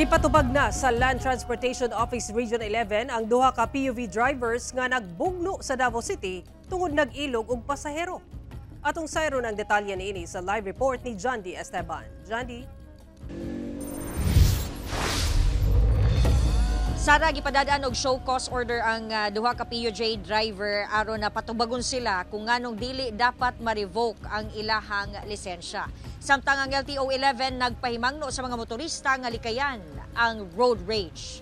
Gipatubag na sa Land Transportation Office Region 11 ang duha ka PUV drivers nga nagbugno sa Davao City tungod nag-ilog og pasahero. Atong sayron ang detalye niini sa live report ni John D. Esteban. John D. Sara, gipadadaan og show cause order ang duha ka PUJ driver aron na patubagon sila kung nganong dili dapat ma-revoke ang ilahang lisensya. Samtang ang LTO 11 nagpahimangno sa mga motorista nga likayan ang road rage.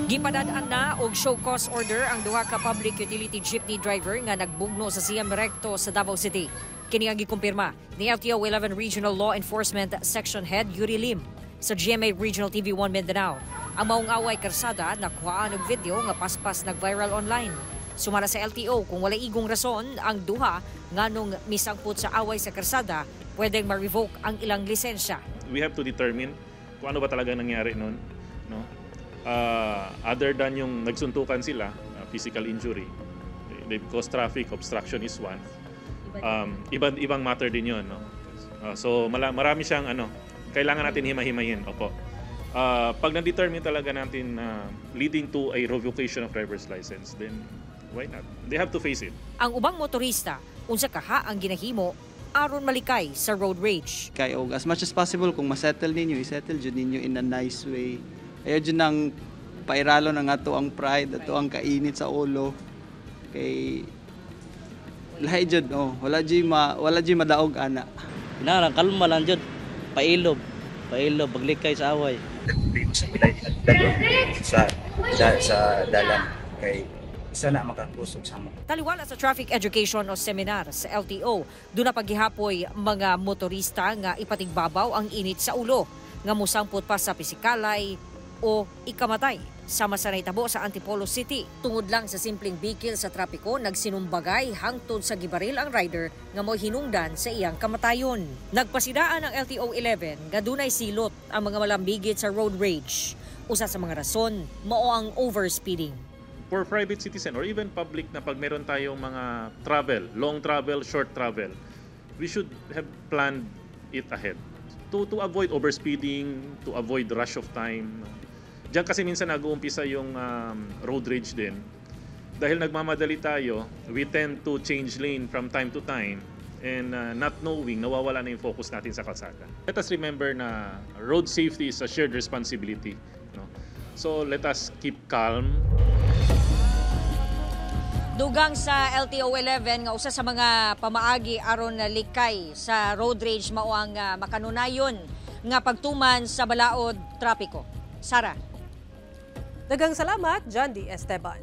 Gipadadaan na og show cause order ang duha ka public utility jeepney driver nga nagbugno sa CM Recto sa Davao City. Kini ang gikumpirma ni LTO 11 Regional Law Enforcement Section Head Yuri Lim sa GMA Regional TV 1 Mindanao. Ang maong away karsada nakuhaan og video nga paspas nag-viral online. Sumala sa LTO kung walay igong rason ang duha nganong misangpot sa away sa karsada, pwedeng ma-revoke ang ilang lisensya. We have to determine kung ano ba talaga nangyari noon, no? Other than yung nagsuntukan sila, physical injury, they've caused traffic, obstruction is one. Ibang matter din yun, no? So marami siyang ano, kailangan natin hima-himayin. Opo. Pag na-determine talaga natin na leading to a revocation of driver's license, then why not? They have to face it. Ang ubang motorista, unsa kaha ang ginahimo aron malikay sa road rage. Kay og as much as possible kung masettle ninyo, isettle jud ninyo in a nice way. Ayaw jud nang pairalo na nga to ang pride, ato ang kainit sa ulo. Kay lahi jud, oh, wala jud madaog ana. Kinahanglan kalma lang jud. Pailob, pailob paglikay sa away. Sa pilay sa sa dalan kay isa na makakusog sa mo. Taliwala sa traffic education o seminar sa LTO, doon na paghihapoy mga motorista nga ipatigbabaw ang init sa ulo, nga mosangpot pa sa pisikalay o ikamatay. Sama sa nahitabo sa Antipolo City, tungod lang sa simpleng bikil sa trapiko, nagsinumbagay hangtod sa gibaril ang rider nga mo'y hinungdan sa iyang kamatayon. Nagpasidaan ang LTO 11 nga dunay silot ang mga malambigit sa road rage. Usa sa mga rason, mao ang overspeeding. For private citizen or even public na pag meron tayong mga travel, long travel, short travel, we should have planned it ahead to avoid overspeeding, to avoid rush of time. Diyan kasi minsan nag-uumpisa yung road rage din. Dahil nagmamadali tayo, we tend to change lane from time to time and not knowing, nawawala na yung focus natin sa kalsada. Let us remember na road safety is a shared responsibility, no? So let us keep calm. Dugang sa LTO 11 nga usa sa mga pamaagi aron likay sa road rage mao ang makanunayon nga pagtuman sa balaod trapiko. Sara. Daghang salamat, John D. Esteban.